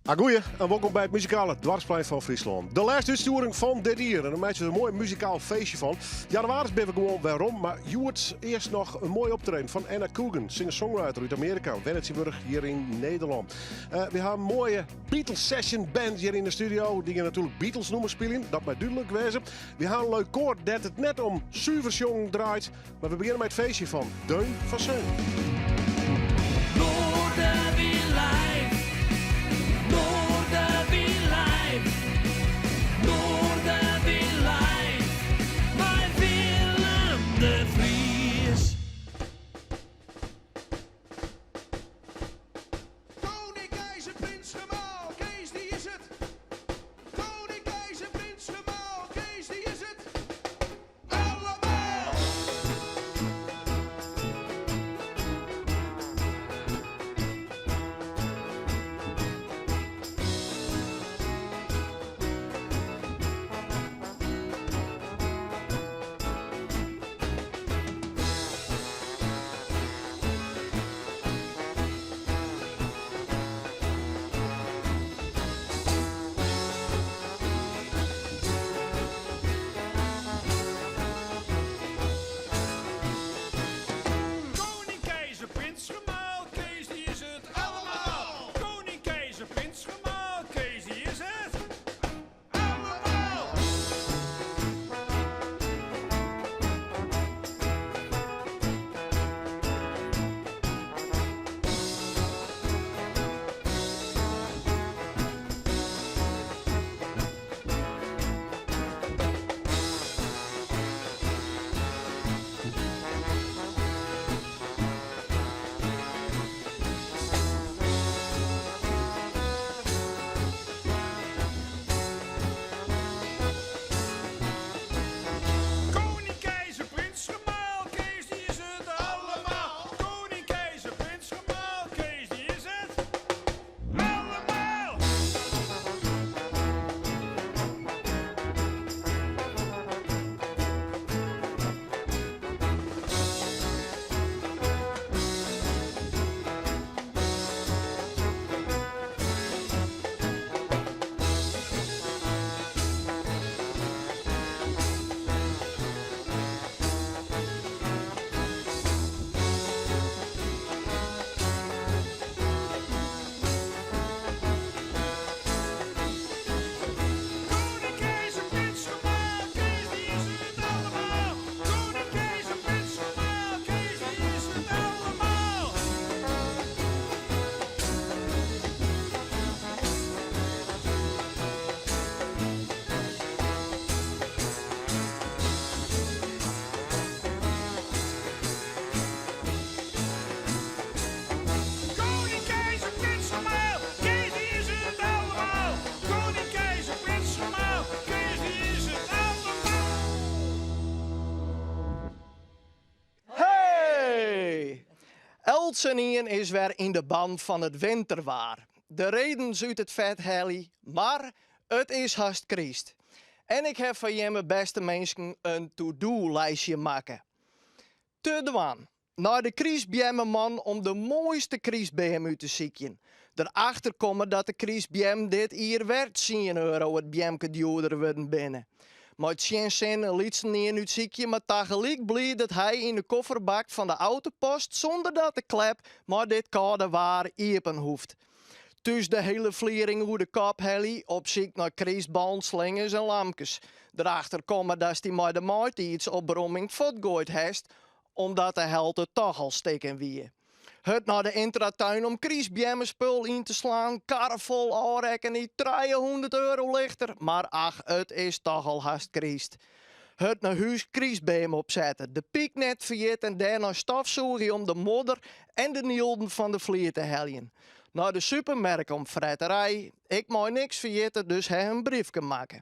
Agoeie en wolkom by it muzikale doarpsplein fan Fryslân. De lêste útstjoering fan dit jier en dêr meitsje we in moai muzikaal feestje fan. Jannewaris binne we gewoan werom, mar hjoed earst noch in moai optreden fan Anna Coogan, singer-songwriter út Amearika, wennet tsjintwurdich hjir yn Nederlân. Eh, we ha in moaie Beatles Session Band hjir yn de studio. Dy gean natuerlik Beatles nûmers spyljen, dat mei dúdlik wêze. We ha in leuk koar dêr't it net om suver sjongen draait, mar we begjinne mei it feestje fan Deun fan Seun. Koning, keizer, prins, gemaal, Kees die is it. Koning, keizer, prins, gemaal, Kees die is it. Allemaal! Koning, keizer, prins, gemaal, Kees die is it allemaal. Koning, keizer, prins, gemaal, Kees die is it allemaal. Koning, keizer, prins, gemaal, Kees die is it allemaal. Koning, keizer, prins, gemaal, Kees die is it allemaal. Koning, keizer, prins, gemaal, Kees die is it allemaal. Koning, keizer, prins, gemaal, Kees die is it allemaal. Koning, keizer, prins, gemaal, Kees die is it allemaal. Koning, keizer, prins, gemaal, Kees die is it allemaal. Hey! Eltsenien is wer yn de ban fan it winterwaar. De redens út it fet helje, mar it is hast kryst. En ik haw foar jimme bêste minsken in to-do-lijstje makke. Te dwaan. Nei de krystbeammeman om de moaiste krystbeam út te sykjen. Der achter komme dat de krystbeammen dit jier wer tsien euro it beamke djoerder wurden binne. Mei tsjinsin in lytsen ien útsykje, mar tagelyk bliid dat hy yn de kofferbak fan de auto past sûnder dat de klep mei dit kâlde waar iepen hoecht. Thús de hiele fliering oer de kop helje op syk nei krystballen, slingers en lamkes. Derachter komme datst dy mei de maitiidsopromming fuortgoaid hast omdat de helte toch al stikken wie. Hurd nei de Intratuin om krystbeammespul yn te slaan, karrefol ôfrekkenje, 300 euro lichter, mar ach, it is toch al hast kryst. Hurd nei hús krystbeam opsette, de pyk net ferjitte en dêrnei stofsûgje om de modder en de nylden fan de flier te heljen. Nei de supermerk om fretterij, ik mei niks ferjitte, dus ha in briefke makke.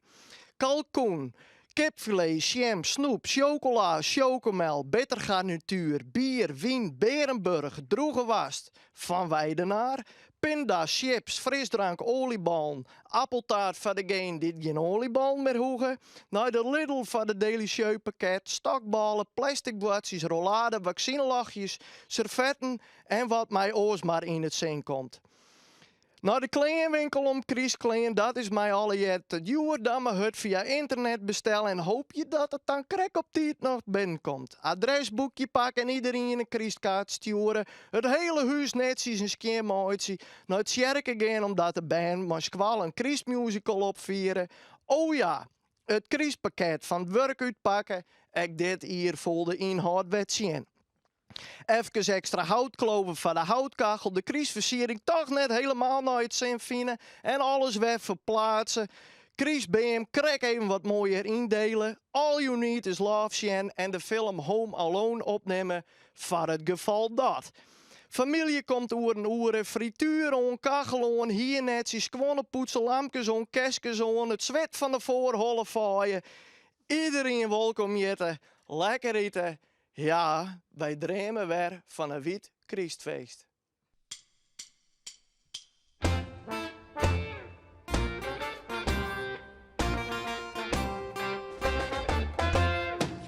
Kalkoen, Kipfilet, sjem, snoep, sjokola, chocomel, bittergarnituer, bier, wyn, Bearenburch, drûge woarst, Van Weidenaar, pinda, sjips, frisdrank, oaljeballen, appeltaart foar degenen dy't gjin oaljeballen mear hoege, nei de Lidl foar de Délicieux pakket, stokbôle, plastic boardsjes, rollade, waksinelachjes, servetten en wat my oars mar yn it sin komt. Nei de kleanwinkel om krystklean, dat is my allegear te djoer, dan mar hurd fia ynternet bestelle en hoopje dat it dan krekt op tiid noch binnenkomt. Adresboekje pakke en iderien in krystkaart stjoere, it hele hús netsjes en skjin meitsje, nei tsjerke gean omdat de bern mei skoalle in krystmusical opfiere. O ja, it krystpakket fan it wurk útpakke, ek dit jier foel de ynhâld wer tsjin. Efkes ekstra houtklove foar de houtkachel, de krystfersiering toch net helemaal nei it sin fine en alles wer ferplaatse. Krystbeam krekt even wat moaier yndele, All You Need Is Love sjen en de film Home Alone opnimme foar it gefal dat. Famylje komt oer in oere, frituer oan, kachel oan, hier netsjes, skuonne poetse, lampkes oan, kerskes oan, it swit fan de foarholle feie. Iderien wolkom hjitte, lekker ite. Ja, wy dreame wer fan in wyt krystfeest.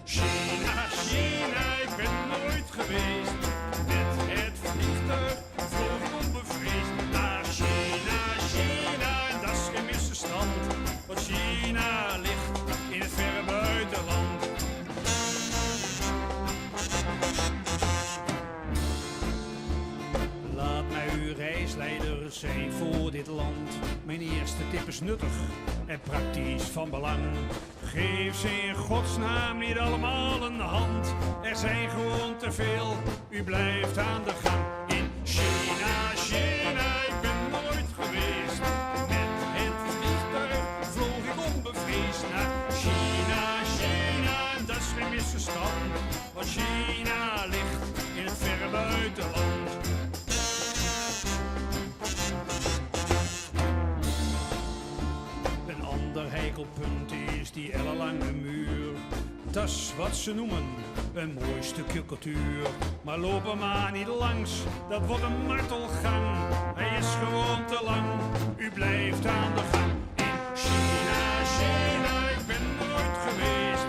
China, China, ik ben nooit geweest. Met het vliegtuig vloog ik onbevreesd naar China, China, en dat is geen misverstand. Want China ligt in het verre buitenland. Laat mij uw reisleider zijn voor dit land. Mijn eerste tip is nuttig en praktisch van belang. Geef ze in godsnaam niet allemaal een hand. Er zijn gewoon te veel, u blijft aan de gang. In China, China, ik ben nooit geweest. Met het vliegtuig vloog ik onbevreesd naar China, China. En dat is geen misverstand, want China ligt in het verre buitenland. Een ander heikel punt is die ellenlange muur. Dat is wat ze noemen een mooi stukje cultuur. Maar loop er maar niet langs, dat wordt een martelgang. Hij is gewoon te lang, u blijft aan de gang. In China, China, ik ben er nooit geweest.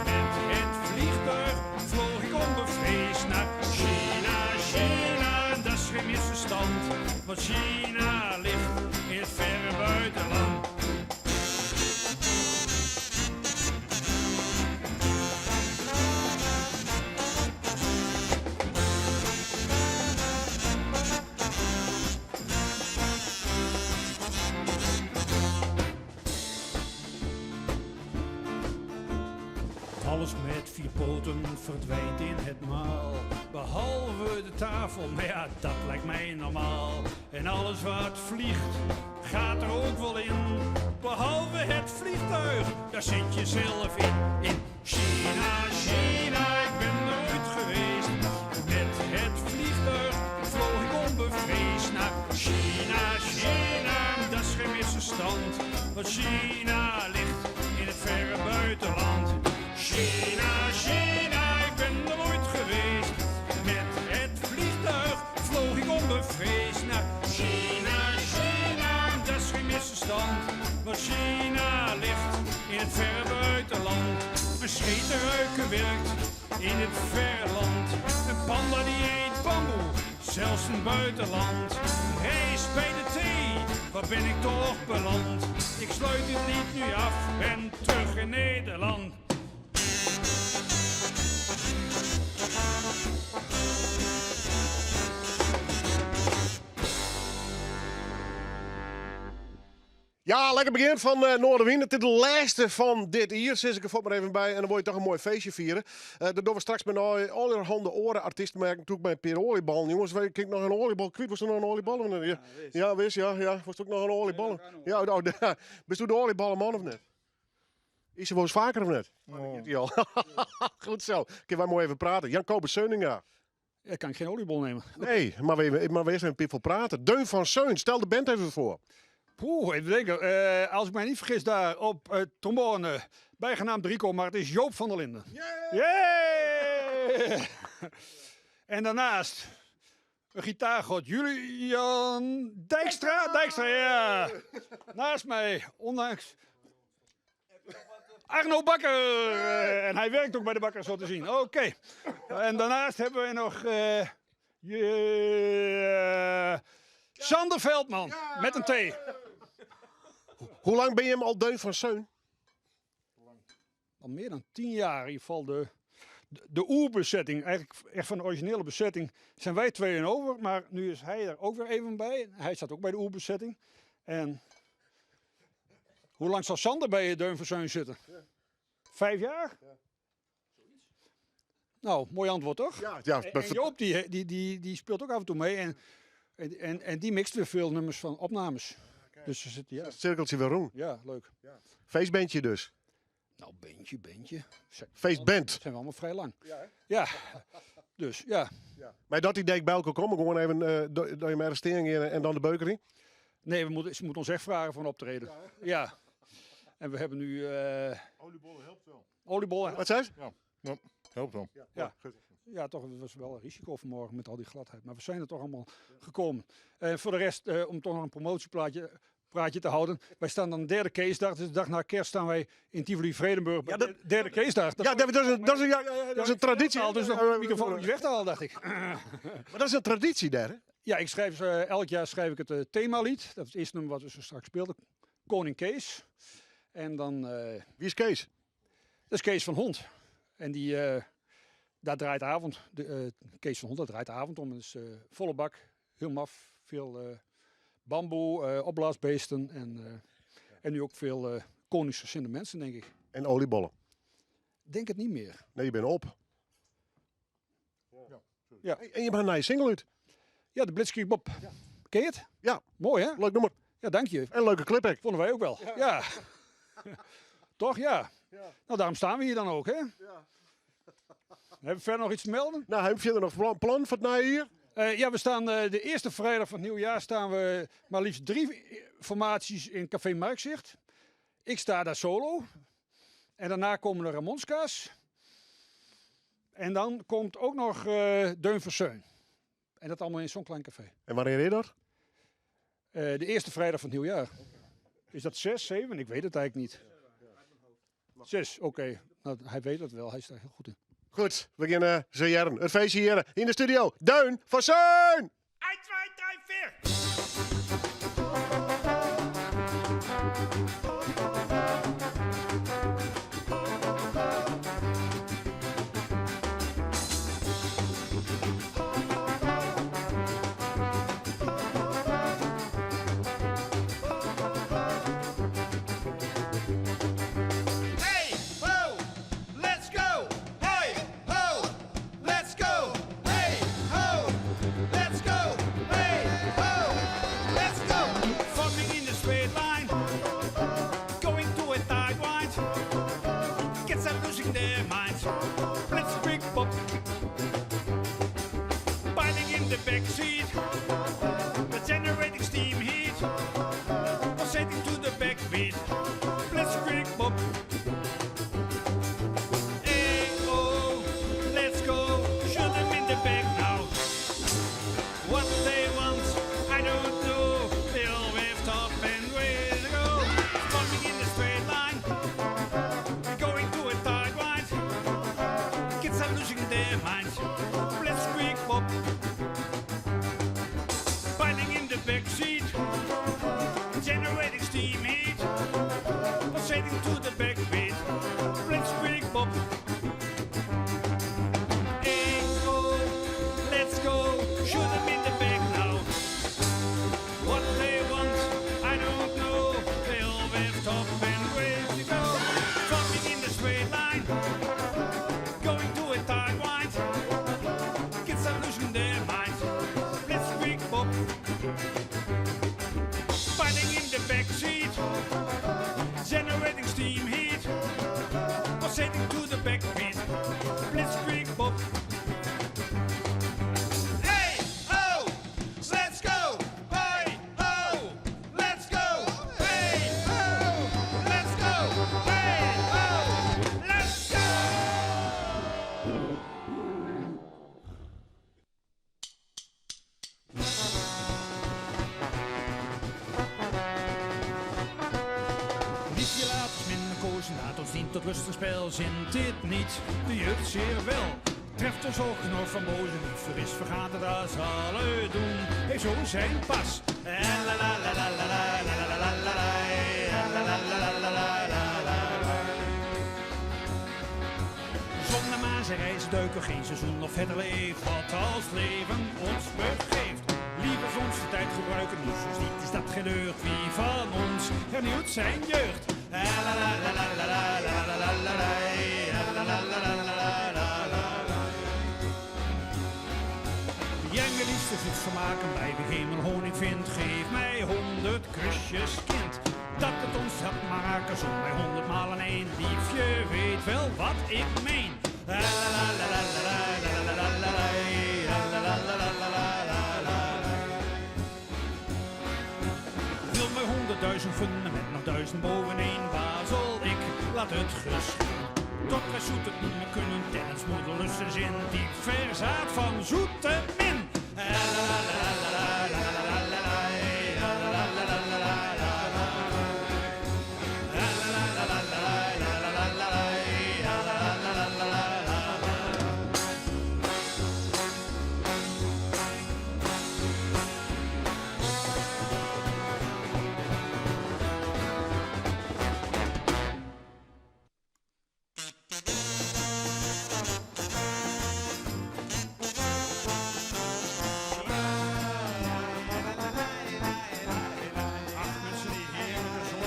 Met het vliegtuig vloog ik onbevreesd naar China, China. En dat is geen misverstand, want China ligt in het verre buitenland. Alles met vier poten verdwijnt in het maal. Behalve de tafel, maar ja, dat lijkt mij normaal. En alles wat vliegt, gaat er ook wel in. Behalve het vliegtuig, daar zit je zelf in. In China, China, ik ben nooit geweest. Met het vliegtuig vloog ik onbevreesd naar China, China. Dat is geen misverstand, want China ligt in het verre buitenland. China, China, ik ben er nooit geweest. Met het vliegtuig vloog ik onbevreesd naar China, China. Dat is geen misverstand, want China ligt in het verre buitenland. Een scheet te ruiken werkt in het verre land. Een panda die eet bamboe, zelfs in het buitenland. Rijst bij de thee, waar ben ik toch beland? Ik sluit dit lied nu af, ben terug in Nederland. Ja, lekker begin fan eh, Noardewyn. It is de lêste fan dit jier, sis ik der fuort mar even by. En dan wolle je toch in moai feestje fiere. Uh, dat dogge we straks mei allerhande oare artysten. Mar natuerlik mei in pear oaljeballen. Jonges, kin ik noch in oaljebal kwyt? Wolst noch in oaljebal? Of net? Ja, ja, wis, ja, ja. Wolst ek noch in oaljebal? Ja, oh, bisto de oaljeballeman of net? Is se wolris faker of net? Oh. al. Goed zo. Kinne wy moai even prate. Jan Kobus Seuninga. Ja, kan ik geen oliebol nemen. Nee, maar we, maar we eerst even piepel praten. Deun van Seun, stel de band even voor. Poeh, even denken. Eh, als ik mij niet vergis daar op uh, trombone, bijgenaamd Rico, maar het is Joop van der Linden. Yeah! En daarnaast een gitaargod, Julian Dijkstra. Dijkstra, ja. Naast mij, ondanks Arno Bakker. Eh, en hij werkt ook bij de bakker, zo te zien. Oké. En daarnaast hebben we nog... Uh, Sander Veldman, met in T. Hoe lang ben je hem al Deun van Seun? Al meer dan 10 jaar in ieder geval de oerbezetting, eigenlijk echt van de originele bezetting, zijn wij tweeën over. Maar nu is hij er ook weer even bij. Hij staat ook bij de oerbezetting. En hoe lang zal Sander bij Deun van Seun zitten? 5 jaar? Ja. Nou, mooi antwoord toch? Ja, ja. En Joop die speelt ook af en toe mee. En die mixt weer veel nummers van opnames. Dus ze zitten, ja. Het cirkeltje weer rond. Ja, leuk. Ja. Feestbandje dus. Nou, bandje, bandje. Feestband. Zijn we allemaal vrij lang. Ja, hè? Ja. Dus, ja. Ja. Maar dat idee bij elkaar komen, gewoon even dat je maar arresteren en dan de beuker in? Nee, ze moeten ons echt vragen voor een optreden. Ja, hè? Ja. En we hebben nu, Oliebollen helpt wel. Oliebollen. Wat zei ze? Ja, ja, helpt wel. Ja, Ja. goed. Ja, toch, het was wel een risico vanmorgen met al die gladheid. Maar we zijn er toch allemaal gekomen. En voor de rest, om toch nog een promotieplaatje praatje te houden. Wij staan dan de derde Keesdag, dus de dag na kerst staan wij in Tivoli Vredenburg. Ja, bij dat de derde Keesdag. Dat Ja, dat is een, dat is een, ja, ja, ja, dat is een traditie. Al, dus nog een microfoon moet je weg te halen, dacht ik. Maar dat is een traditie daar, hè? Ja, elk jaar schrijf ik het themalied. Dat is het eerste nummer wat we zo straks speelden. Koning Kees. En dan Wie is Kees? Dat is Kees van Hond. En die daar draait de avond. De Kees van Hond, daar draait de avond om. Dus volle bak, heel maf, veel bamboe, opblaasbeesten en nu ook veel koningsgezinde mensen, denk ik. En oliebollen? Denk het niet meer. Nee, je bent op. Ja. Ja. Hey, en je bent een nieuwe single uit. Ja, de Blitzkrieg Bop. Ja. Ken je het? Ja. Mooi, hè? Leuk nummer. Ja, dank je. En leuke clip, hè? Vonden wij ook wel. Ja. Ja. Toch? Ja. Ja. Nou, daarom staan we hier dan ook, hè? Ja. Hebben we verder nog iets te melden? Nou, heb je verder nog plan voor het najaar? Ja, we staan de eerste vrijdag van het nieuwjaar staan we maar liefst 3 formaties in Café Marktzicht. Ik sta daar solo. En daarna komen de Ramonska's. En dan komt ook nog Deun van Seun. En dat allemaal in zo'n klein café. En wanneer is dat? De eerste vrijdag van het nieuwjaar. Is dat 6, 7? Ik weet het eigenlijk niet. 6, oké. Nou, hij weet dat wel. Hij is daar heel goed in. Goed, we beginnen zo jaren. Het feestje hier in de studio. Deun van Seun! 1, 2, 3, 4! Hey, ho, let's go! Hey, ho, let's go! Hey, ho, let's go! Hey, ho, let's go! Forming in the straight line, going to a tight wind. Kids are losing their minds. Blitzkrieg Bop. Piling in the backseat, the generating steam heat, pulsating to the backbeat. Blitzkrieg Bop. Hey, oh, let's go. Shoot them in the back now. What they want, I don't know. They all waved up and way to go. Forming in the straight line, going to a tight wind. Kids are losing their minds. Blitzkrieg Bop. Piling in the backseat, generating steam heat, pulsating to the backbeat. Blitzkrieg Bop. Hey, oh, let's go. Shoot them in the back now. What they want, I don't know. They all waved up and ready to go. Forming in the straight line, going to a tight wind. Kids are losing their minds. Blitzkrieg Bop. Piling in the backseat, generating steam heat, pulsating to the backbeat. Blitzkrieg Bop. Hey, ho, let's go! Hey, ho, let's go! Hey, ho, let's go! Hey, ho, let's go! Liefje, laat ons minder kozen, laat ons niet tot lustig spel. Zint dit niet, de jeugd zeer wel. Treft ons ook nog van boze liever is, vergaat het als alle doen. Heeft zo zijn pas. En la la la la la la la la la la la la la la la la la. Zonder maan zijn reizen duiken, geen seizoen of verder leeft. Wat als leven ons begeeft. Liever soms de tijd gebruiken, nu soms niet is dat geen deugd. Wie van ons hernieuwt zijn jeugd? La la la la la la la la la la la la la la la la la. Jij mijn liefste zoet vermaken, bij wie hemel honing vindt. Geef mij 100 kusjes, kind. Dat het ons helpt maken, zo mij 100 malen één. Liefje weet wel wat ik meen. La la la la la la la la la la la la la la la la. Wil mij 100.000 vinden met nog 1000 boveneen. Waar zal ik laat het geschieden. Tot wij zoet het niet meer kunnen, tennens moederlust en zin. Diep verzaad van zoete min. La la la la la la la la la la la la la la Ach, mensen, die heerlijke zon.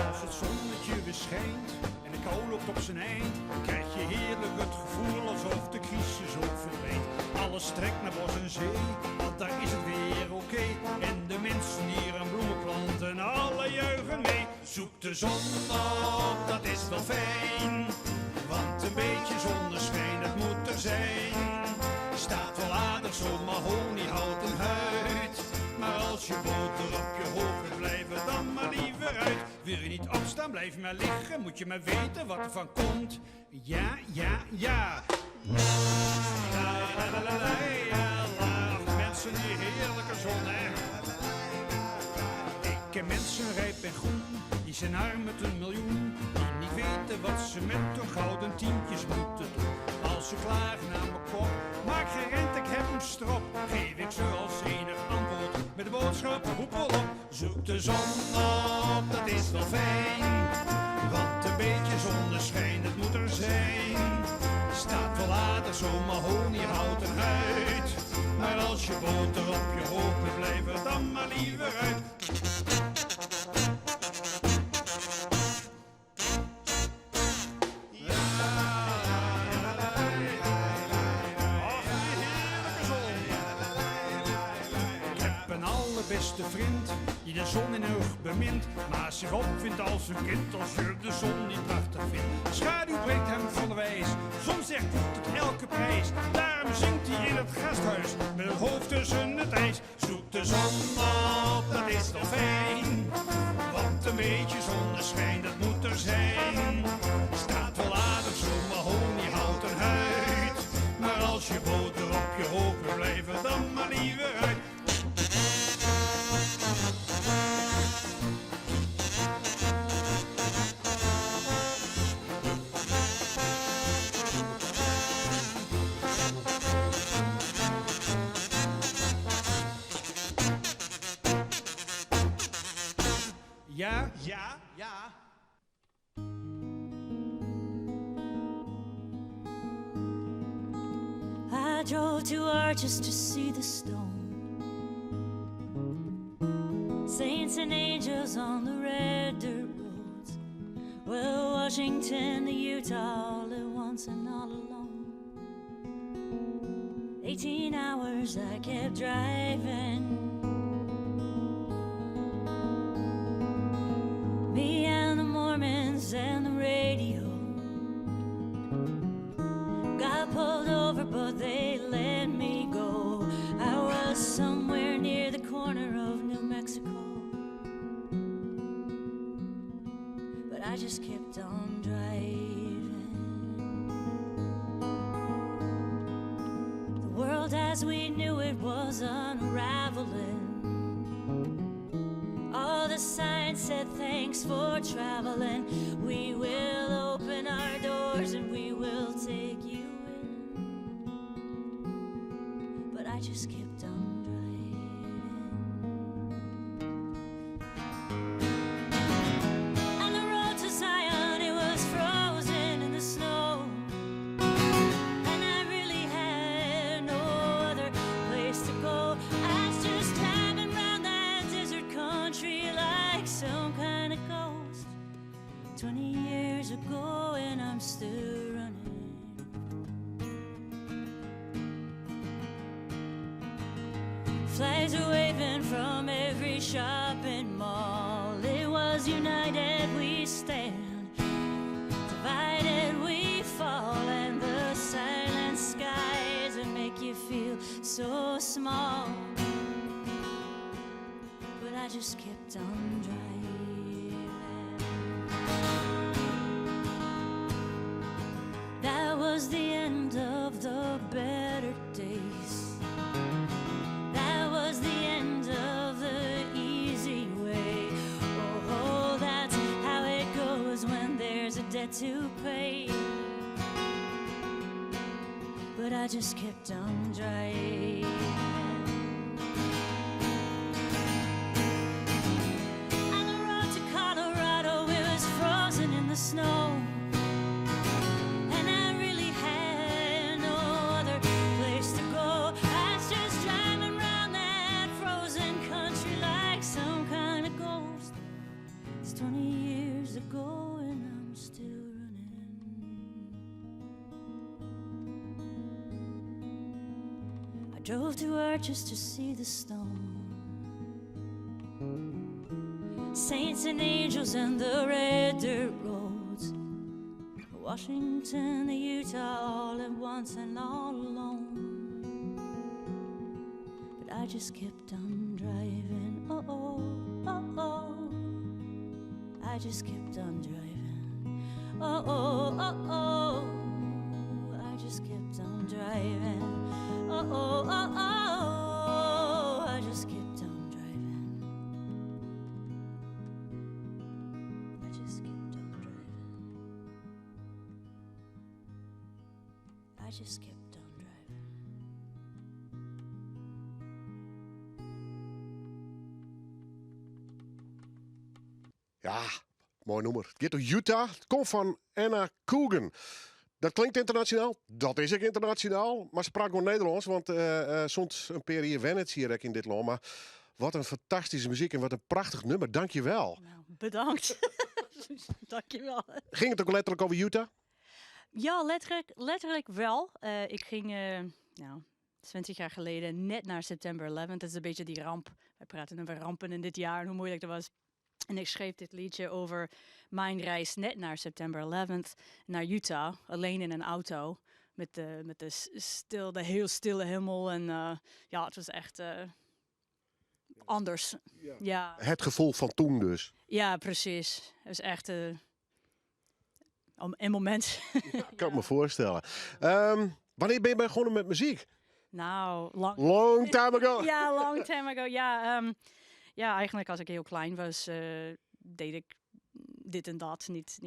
Als het zonnetje weer schijnt en de kou loopt op zijn eind, krijg je heerlijk het gevoel alsof de crisis ook verdwijnt. Alles trekt naar bos en zee, want daar is het weer oké. En de mensen hier aan bloemen planten, alle juichen mee. Zoek de zon op, dat is wel fijn. Want een beetje zonneschijn, dat moet er zijn. Staat wel aardig zo'n mahoniehouten huid. Maar als je boter op je hoofd wil blijven, dan maar liever uit. Wil je niet opstaan, blijf maar liggen. Moet je maar weten wat er van komt. Ja, ja, ja. La, la, la, la, la, ja, la. Ach, mensen, die heerlijke zon, hè. Ik ken mensen rijp en groen, die zijn arm met een miljoen. Die niet weten wat ze met hun gouden tientjes moeten doen. Als ze klagen aan mijn kop, maak geen rent, ik heb een strop. Geef ik ze als enig antwoord met de boodschap, hoepel op. Zoek de zon op, dat is wel fijn. Want een beetje zonneschijn, dat moet er zijn. Staat wel aardig zo'n mahoniehouten huid. Maar als je boter op je hoofd moet blijven, dan maar liever uit. Ach, die heerlijke zon. Ik heb een allerbeste vriend die de zon in oog bemint, maar zich opvindt als een kind als je de zon niet prachtig vindt. Schaduw brengt hem van de wijs, zon zegt tot elke prijs. Daarom zingt hij in het gasthuis met het hoofd tussen het ijs. Zoek de zon op, dat is toch fijn. Want een beetje zonneschijn, dat moet er zijn. Staat wel aardig zo'n mahoniehouten huid. Maar als je boter op je hoofd wil blijven, dan maar liever uit. Ja? Ja, ja. I drove to Arches to see the stone. Saints and angels on the red dirt roads. Well, Washington to Utah all at once and all alone. 18 hours I kept driving. Me and the Mormons and the radio. Got pulled over, but they let me go. I was somewhere near the corner of New Mexico. But I just kept on driving. The world as we knew it was unraveling. All the signs said thanks for traveling. We will open our doors and we will take you I just kept on driving. And the road to Zion, it was frozen in the snow. And I really had no other place to go. I was just driving round that desert country like some kind of ghost. 20 years ago, and I'm still running. Flags are waving from every shopping mall. It was united we stand, divided we fall, and the silent skies that make you feel so small. But I just kept on driving. That was the end of the better days. That was the end of the easy way. Oh, that's how it goes when there's a debt to pay. But I just kept on driving. And the road to Colorado, it was frozen in the snow. And I really had no other place to go. I was just driving round that frozen country like some kind of ghost. It's 20 years ago and I'm still running. I drove to Arches to see the stone. Saints and angels and the red dirt roads. Washington, the Utah, all at once and all alone. But I just kept on driving. Oh, oh, oh, oh. I just kept on driving. Oh, oh, oh, oh. I just kept on driving. Oh, oh, oh, oh. I just kept on driving. I just kept on driving. I just kept on driving. Ja, moai nûmer. It giet oer Utah. It komt fan Anna Coogan. Dat klinkt ynternasjonaal. Dat is ek ynternasjonaal. Mar se praat gewoan Nederlânsk, want sûnt in pear jier wennet se hjir ek yn dit lân. Mar wat in fantastyske muzyk en wat in prachtich nûmer. Dank je wel. Nou, bedankt. Dank je wel. Ging het ook letterlijk over Utah? Ja, letterlijk wel. Ik ging, nou, 20 jaar geleden net naar September 11. Dat is een beetje die ramp. Wij praten over rampen in dit jaar en hoe moeilijk dat was. En ik schreef dit liedje over mijn reis net naar September 11 naar Utah, alleen in een auto. Met de heel stille hemel. En ja, het was echt anders. Ja. Het gevoel van toen dus. Ja, precies. Het was echt een moment. Ja, kan ik me voorstellen. Wanneer ben je begonnen met muziek? Nou, lang. Long time ago. Ja, long time ago. Ja, eigenlijk als ik heel klein was, deed ik dit en dat. Niet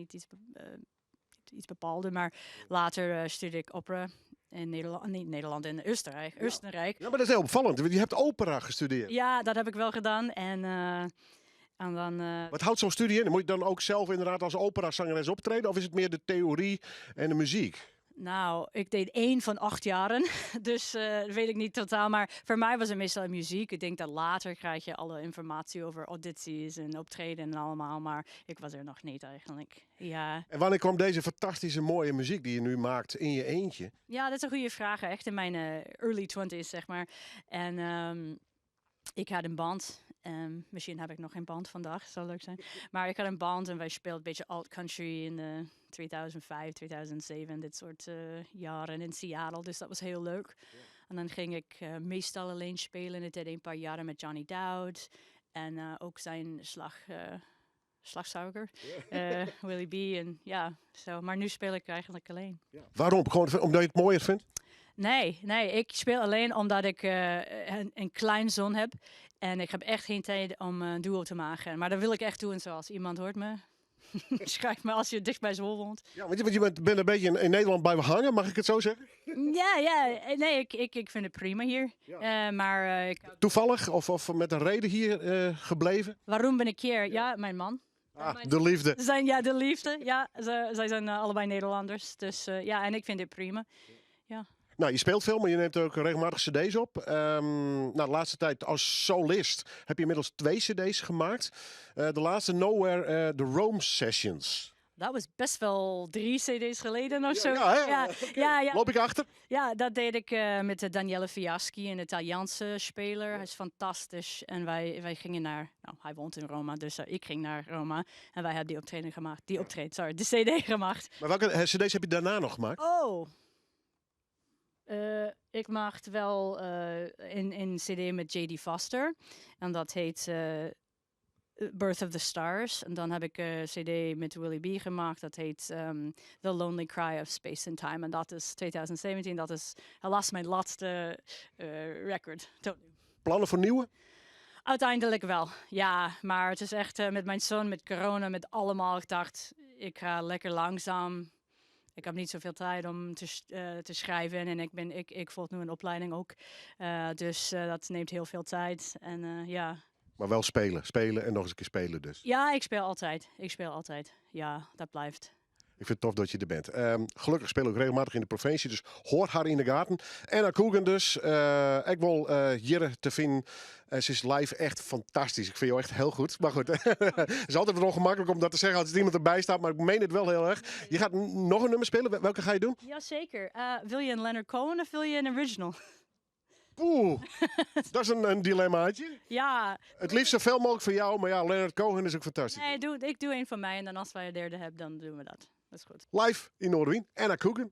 iets bepaalde. Maar later studeerde ik opera in Nederland, niet Nederland, in Oostenrijk. Oostenrijk. Ja, maar dat is heel opvallend. Want je hebt opera gestudeerd. Ja, dat heb ik wel gedaan. En dan, Wat houdt zo'n studie in? Moet je dan ook zelf inderdaad als operazangeres optreden? Of is het meer de theorie en de muziek? Nou, ik deed 1 van 8 jaren, dus dat weet ik niet totaal. Maar voor mij was het meestal muziek. Ik denk dat later krijg je alle informatie over audities en optreden en allemaal. Maar ik was er nog niet eigenlijk. Ja. En wanneer kwam deze fantastische mooie muziek die je nu maakt in je eentje? Ja, dat is een goede vraag. Echt in mijn early 20s, zeg maar. En ik had een band. Misschien heb ik nog geen band vandaag, zou leuk zijn. Maar ik had een band en wij speelden een beetje alt country in de 2005, 2007, dit soort jaren in Seattle. Dus dat was heel leuk. En dan ging ik meestal alleen spelen. Ik deed een paar jaren met Johnny Dowd. En ook zijn slagzuiger, Willie B. En ja, zo. Maar nu speel ik eigenlijk alleen. Ja. Waarom? Gewoon omdat je het mooier vindt? Nee, nee, ik speel alleen omdat ik een kleinzoon heb. En ik heb echt geen tijd om een duo te maken. Maar dat wil ik echt doen, zoals iemand hoort me. Schrijf me als je dicht bij Zwolle woont. Ja, want je bent een beetje in Nederland blijven hangen, mag ik het zo zeggen? Ja, nee, ik vind het prima hier. Ja. Maar ik... Toevallig of met een reden hier gebleven? Waarom ben ik hier? Ja, mijn man. Ah, de liefde. Zijn, ja, de liefde. Ja, zij zijn allebei Nederlanders. Dus ja, en ik vind het prima. Ja. Nou, je speelt veel, maar je neemt ook regelmatig cd's op. Nou, de laatste tijd als solist heb je inmiddels 2 cd's gemaakt. De laatste Nowhere, de Rome Sessions. Dat was best wel 3 cd's geleden of zo. Ja, hè? Ja, Oké. ja, ja. Loop ik achter? Ja, dat deed ik met Daniele Fiaschi, een Italiaanse speler. Hij is fantastisch. En wij gingen naar... Nou, hij woont in Roma, dus ik ging naar Roma. En wij hebben die optreden gemaakt. Die optreden, sorry, de cd gemaakt. Maar welke cd's heb je daarna nog gemaakt? Oh! Ik maakte wel een cd met J.D. Foster. En dat heet Birth of the Stars. En dan heb ik een cd met Willie B. gemaakt. Dat heet The Lonely Cry of Space and Time. En dat is 2017. Dat is helaas mijn laatste record. Tot nu. Plannen voor nieuwe? Uiteindelijk wel, ja. Maar het is echt met mijn zoon, met corona, met allemaal. Ik dacht, ik ga lekker langzaam. Ik heb niet zoveel tijd om te schrijven. En ik volg nu een opleiding ook. Dus dat neemt heel veel tijd. En ja. Maar wel spelen. Spelen en nog eens een keer spelen dus. Ja, ik speel altijd. Ik speel altijd. Ja, dat blijft. Ik vind het tof dat je er bent. Gelukkig speel ik regelmatig in de provincie, dus hoor haar in de gaten. Anna Coogan dus. Ik wil Jirre te vinden. Ze is live echt fantastisch. Ik vind jou echt heel goed. Maar goed, het is altijd wat ongemakkelijk om dat te zeggen als er iemand erbij staat. Maar ik meen het wel heel erg. Je gaat nog een nummer spelen. Welke ga je doen? Jazeker. Wil je een Leonard Cohen of wil je een original? Oeh, dat is een dilemmaatje. Ja. Het liefst zoveel mogelijk voor jou, maar ja, Leonard Cohen is ook fantastisch. Nee, ik doe een van mij en dan als wij een derde hebben, dan doen we dat. Dat is goed. Live in Noardewyn, Anna Coogan.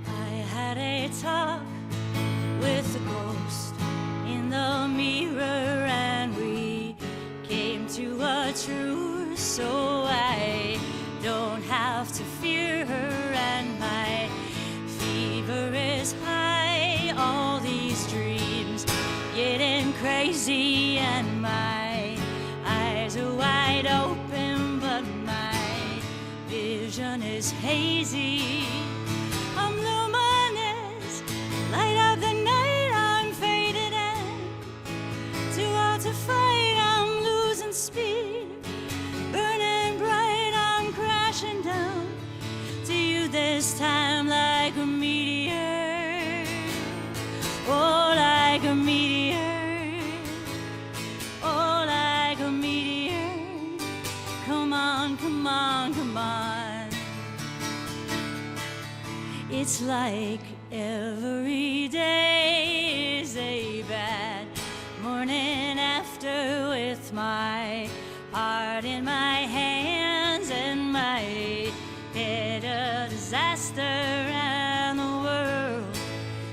I had a talk with the ghost in the mirror and we came to a truce, so I don't have to fear her, and my fever is high, all these dreams getting crazy and my eyes are wide open but my vision is hazy. I'm luminous, light of the night, I'm faded and too old to fight, I'm losing speed, burning bright, I'm crashing down to you this time like a meteor, oh like a meteor, oh like a meteor, come on, come on, come on. It's like every day is a bad morning after, with my heart in my hands and my head a disaster and the world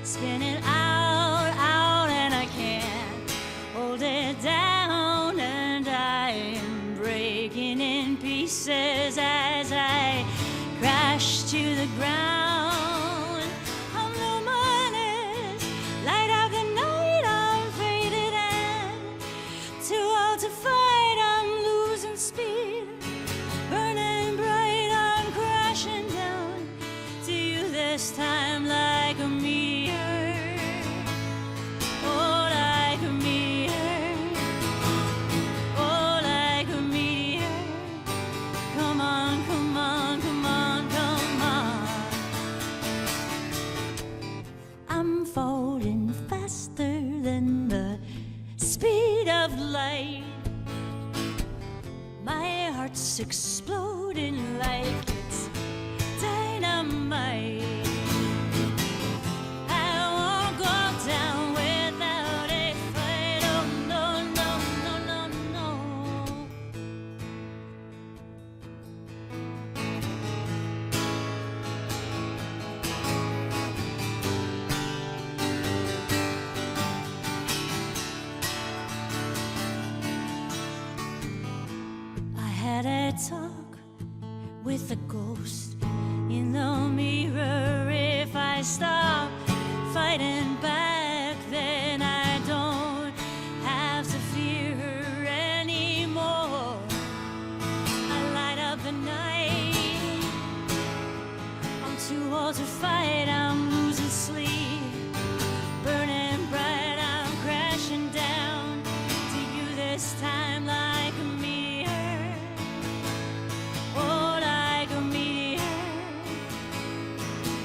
spinning out, out, and I can't hold it down, and I'm breaking in pieces as I crash to the ground. I'm luminous, light of the night, I'm faded and too old to fight, I'm losing speed, burning bright, I'm crashing down to you this time like a meteor, oh like a meteor, oh like a meteor, come on, come on, come on, come on. I'm falling faster than the speed of light. My heart's exploding like it's dynamite. I won't go down without a fight. Oh no, no, no, no, no. I had a talk with the ghost in the mirror. If I stop fighting back, then I don't have to fear her anymore. I light up the night. I'm too old to fight. I'm losing sleep. Burning bright, I'm crashing down to you this time like a meteor. Oh, like a meteor.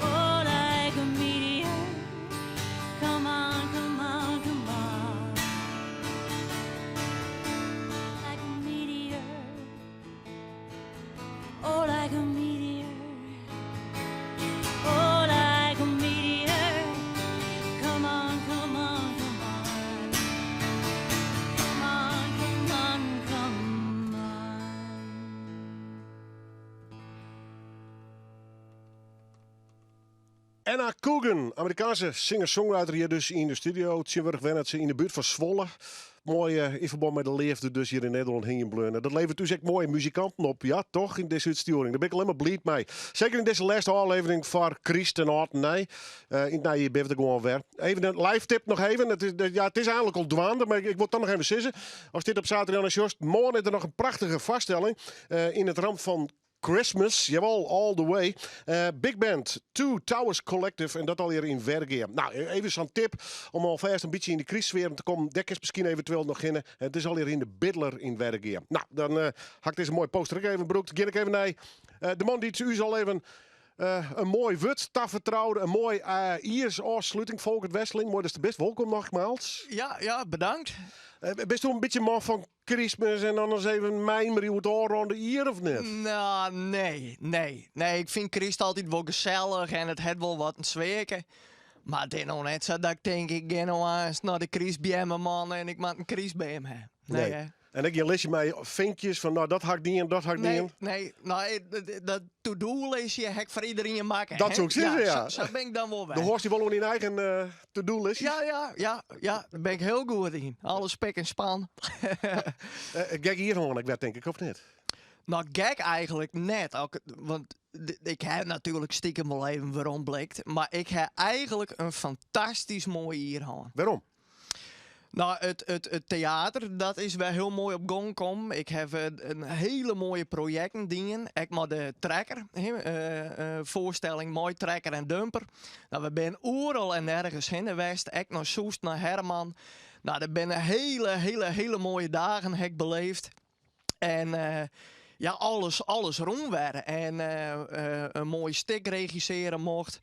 Oh, like a meteor. Come on, come on, come on. Like a meteor. Oh, like a meteor. Oh, like a meteor. Come on, come on, come on. Come on, come on, come on. Anna Coogan, Amerikaanske singer-songwriter hjir dus yn de studio. Tsjintwurdich wennet se yn de buert fan Zwolle. Moai yn ferbân mei de leafde dus hjir yn Nederlân hingjen bleaun. Dat leveret ús ek moaie muzikanten op, ja toch, yn dizze útstjoering. Dêr bin ik allinnich mar bliid mei. Seker yn dizze lêste ôflevering foar Kryst en âld en nij. Yn it nije jier binne we der gewoan wer. Even in live tip noch even. It is, ja, it is eigenlik al dwaande, mar ik wol it toch noch even sizze. Ast dit op saterdei sjochst, moarn is der noch in prachtige foarstelling yn it ramt fan Christmas, jawol, all the way. Big Band, Two Towers Collective en dat allegear yn Wergea. Nou, even sa'n tip om alfêst in bytsje yn de krystsfear te kommen. Dêr kinst miskien eventueel noch hinne. It is allegear yn de Bidler yn Wergea. Nou, dan ha ik dizze moaie poster ek even brûkt. Gean ik even nei de man dy't ús al even in moai wurd tafertroude. In moai jiersôfsluting, Folkert Wesseling. Moai datst der bist. Wolkom nogmaals. Ja, ja, bedankt. Bisto in bytsje man fan Krystmis en dan ris even mijmerje oer it ôfrûne jier of net? Nou, nee, nee. Nee, ik fyn kryst altyd wol gesellich en it hat wol wat in sfearke. Mar it is no net sa dat ik tink, ik gean no aanst nei de krystbeammeman en ik moat in krystbeam ha. Nee, Nee. hè? En ek gjin listje mei finkjes fan nou dat ha ik dien, dat ha ik Nee, dien. nee, nee, dat to-do-listje ha ik foar iderien makke. Dat hè? soe ik sizze, ja. Sa bin ik dan wol Do wer. hâldst dy wol oan dyn eigen to-do-listjes? Ja, ja, ja, ja, dêr bin ik hiel goed yn. Alle spik en span. Gek jier hân ek wer, tink ik, of net? Nou, gek eigenlik net. Ook, want ik ha natuerlik stikem wol even weromblikt. Mar ik ha eigenlik in fantastysk moai jier hân. Wêrom? Nou, it teater, dat is wer hiel moai op gong kommen. Ik ha in hiele moaie projekten dien. Ek mei de trekker, hè, foarstelling mei trekker en dumper. Nou, we binne oeral en nergens hinne west. Ek nei Soest, nei Herman. Nou, dat binne hiele, hiele, hiele moaie dagen ha ik beleefd. En ja, alles rûn wer. En in moai stik regissearje mocht.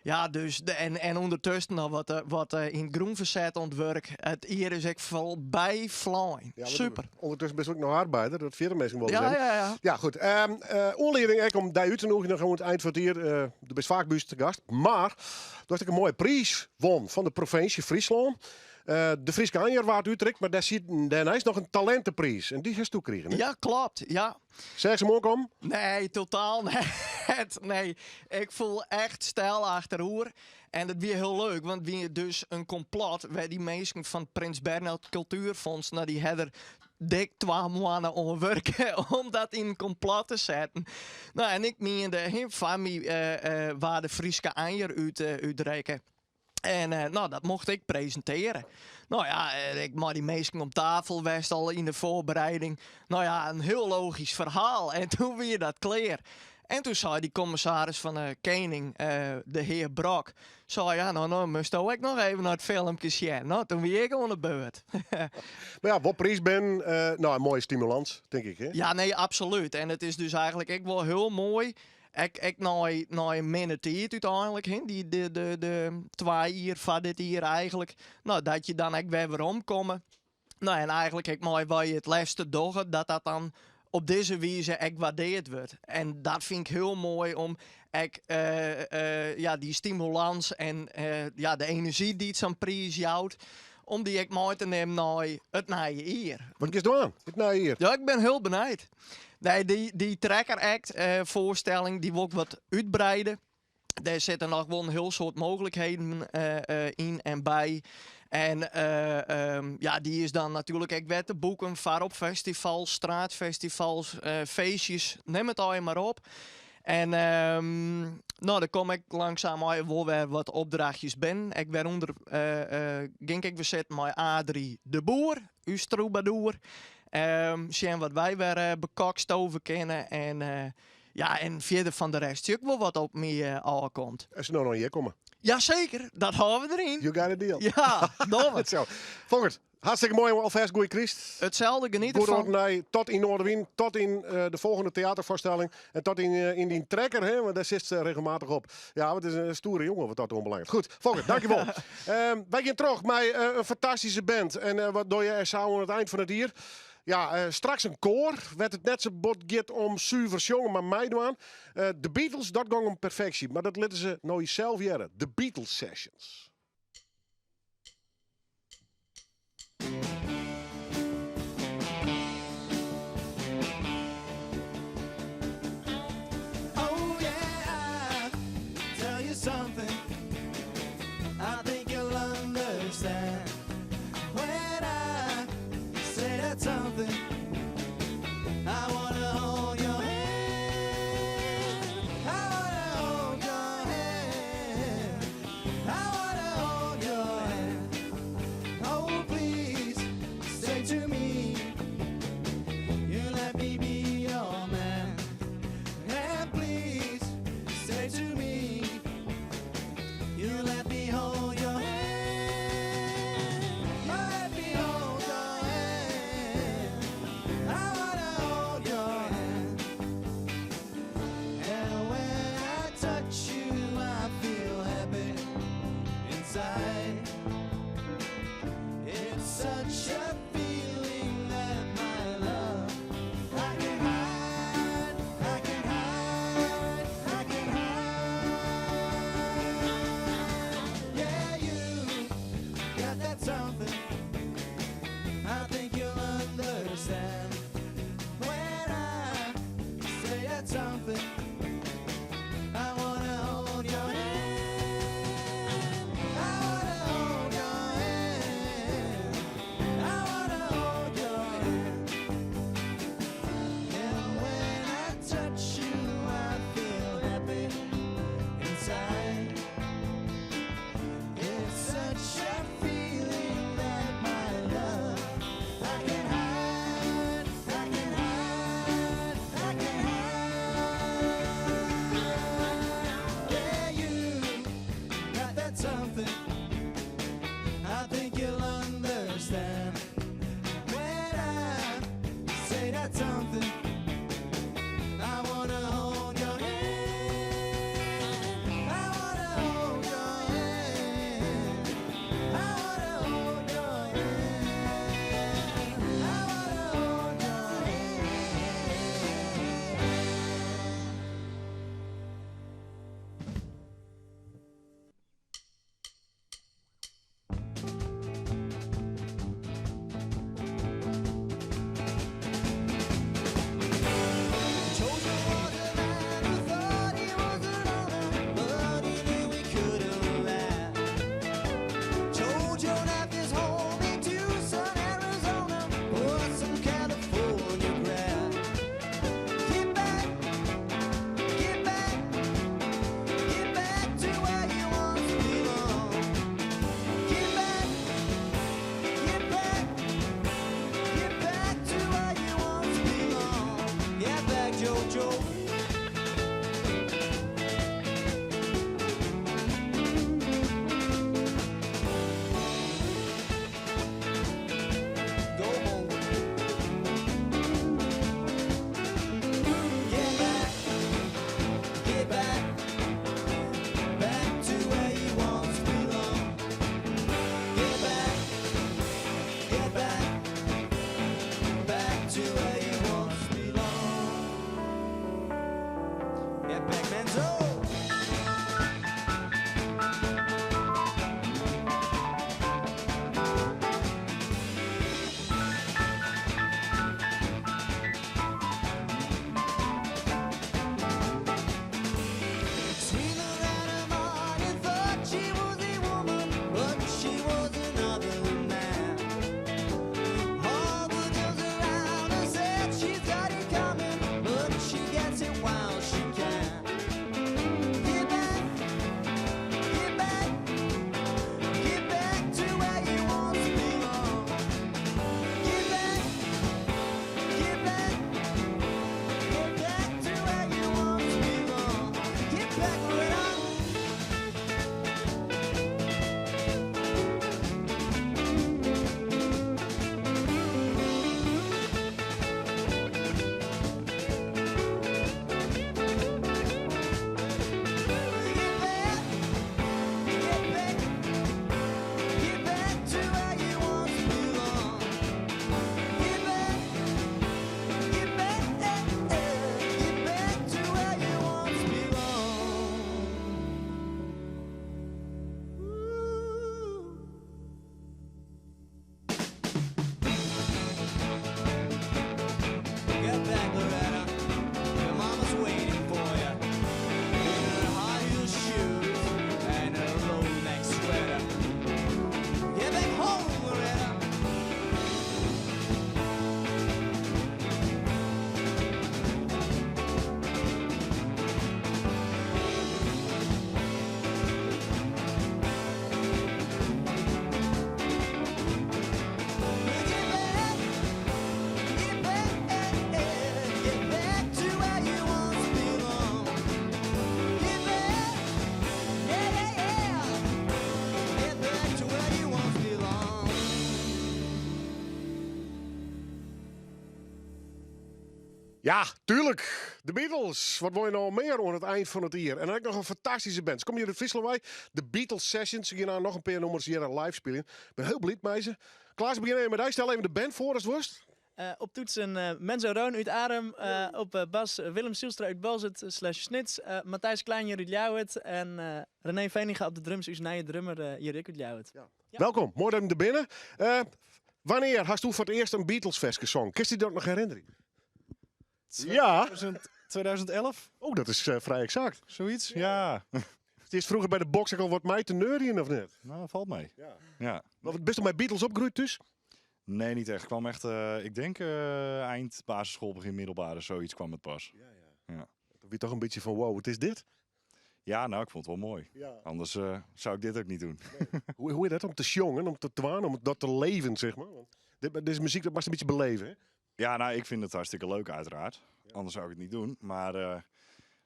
Ja, dus de, en ûndertusken noch wat yn it grûnferset oan it wurk. It jier is ek foarby flein. Ja, Super. Ûndertusken bist ek noch arbeider, dat ferjitte minsken wol ris Ja, even. ja, ja. Ja, goed. Oanlieding ek om dy út te nûgjen noch oan it ein fan it jier. Do bist faak by ús te gast, mar do hast ek in moaie priis wûn fan de provinsje Fryslân. De Fryske Anjer waard útrikt, mar dêr siet dêrneist noch in talintepriis. En dy hast do krigen, hè? Ja, klopt. Ja. Seachst him oankommen? Nee, totaal net. Nee, ik foel echt steil achteroer. En dat wie hiel leuk, want wie dus in komplot wêr dy minsken fan it Prins Bernhard Cultuurfonds, nou dy ha der dik 2 moanne oan wurke om dat yn in komplot te setten. Nou, en ik miende, hè, foar my waard de Fryske Anjer útrikke. En nou, dat mocht ik presintearje. Nou ja, ik mei dy minsken om tafel west al yn de foarbereiding. Nou ja, in hiel logysk ferhaal. En doe wie dat klear. En doe sei dy kommissaris fan de Kening, de hear Brok, sei ja, nou, nou moatsto ek noch even nei it filmke sjen. Nou, doe wie ik oan de beurt. Mar ja, wol priis bin, nou, in moaie stimulans, tink ik, hè? Ja, nee, absolút. En it is dus eigenlik ek wol hiel moai. Ek nei in minne tiid úteinlik, hè, dy, de 2 jier foar dit jier eigenlik. Nou, dat je dan ek wer weromkomme. Nou, en eigenlik ek mei wat je it leafste dogge, dat dat dan op dizze wize ek waardeard wurdt. En dat fyn ik hiel moai om ek ja, dy stimulans en ja, de enerzjy dy't sa'n priis jout, om dy ek mei te nimmen nei it nije jier. Wat giest dwaan, it nije jier? Ja, ik bin hiel benijd. Nee, dy Trekker Act foarstelling, dy wol ik wat útbreide. Dêr sitte noch wol in hiel soad mooglikheden yn en by. En ja, dy is dan natuerlik ek wer te boeken foar op festivals, straatfestivals, feestjes, nim it allegear mar op. En no, der komme ek langsaam allegear wol wer wat opdrachtjes binnen. Ek wêrûnder gean ik ek wer sitten mei Adrie de Boer, ús troubadour. Sjen wat wy wer bekokstove kinne. En ja, en fierder fan de rest sjoch ik wol wat op my ôfkomt. En se no noch hjir komme. Jaseker, dat hâlde we deryn. You got a deal. Ja, dogge we. Zo. Folkert, hartstikke moai alfêst goeie kryst. Itselde, geniet Goed erfan. oant nei, tot yn Noardewyn, tot yn de folgjende teaterfoarstelling en tot yn, yn dyn trekker, hè, want dêr sitst regelmatich op. Ja, want it is in stoere jonge wat dat oanbelanget. Goed, Folkert, dankjewol. Wy gean troch mei in fantastyske band. En wat dogge je sa oan it ein fan it jier? Ja, straks in koar, wêr't it net sa bot giet om suver sjongen, mar meidwaan. De Beatles, dat gong om perfeksje, mar dat litte se no sels hearre. De Beatles Sessions. Oh yeah, I tell you something. I think you'll understand when I say that something. I wanna hold your hand. I wanna hold your hand. I wanna hold your hand. Oh please. Ja, tuurlijk. De Beatles. Wat wil je nou meer aan het eind van het jaar? En dan heb ik nog een fantastische band. Ze komen hier uit Friesland bij. De Beatles Sessions. Ze gaan nou nog een paar nummers hier live spelen. Ik ben heel blij met ze. Klaas, begin even met jou. Stel even de band voor als het worst. Op toetsen Menzo Roon uit Arem. Op bas Willem Zielstra uit Balzet slash Snits. Matthijs Klein uit Ljouwert. En René Veninga op de drums. Uw nieuwe drummer Jerik uit Ljouwert. Ja. Ja. Welkom, mooi dat je er binnen. Wanneer hast u voor het eerst een Beatles vers gezongen? Kun je dat nog herinneren? Ja. 2011? Oh, dat is vrij exact. Zoiets? Ja. Het is vroeger bij de box ook al wat mij te neurien, of niet? Nou, valt mee. Ja. Ja. Maar best wel bij Beatles opgegroeid dus? Nee, niet echt. Ik kwam echt, ik denk eind basisschool, begin middelbare, zoiets kwam het pas. Ja, ja. Ja. Dan ben je toch een beetje van, wow, wat is dit? Ja, nou, ik vond het wel mooi. Ja. Anders zou ik dit ook niet doen. Nee. Hoe is dat om te jongen, om te twaan, om dat te leven, zeg maar? Want dit is muziek, dat mag je een beetje beleven, hè? Ja, nou, ik vind het hartstikke leuk, uiteraard. Ja. Anders zou ik het niet doen. Maar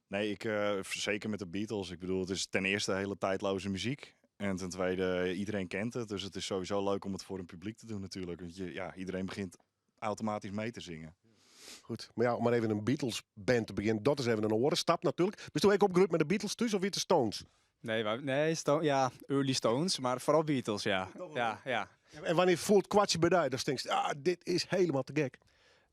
nee, ik, zeker met de Beatles. Ik bedoel, het is ten eerste hele tijdloze muziek. En ten tweede, iedereen kent het. Dus het is sowieso leuk om het voor een publiek te doen natuurlijk. Want iedereen begint automatisch mee te zingen. Goed, maar ja, om maar even een Beatles band te beginnen, dat is even een orenstap natuurlijk. Ben je ook opgegroeid met de Beatles thuis of weer de Stones? Nee, maar, nee, ja, early Stones, maar vooral Beatles, ja. Ja, ja. En wanneer voelt het kwartje bij jou? Dan denk je, dit is helemaal te gek.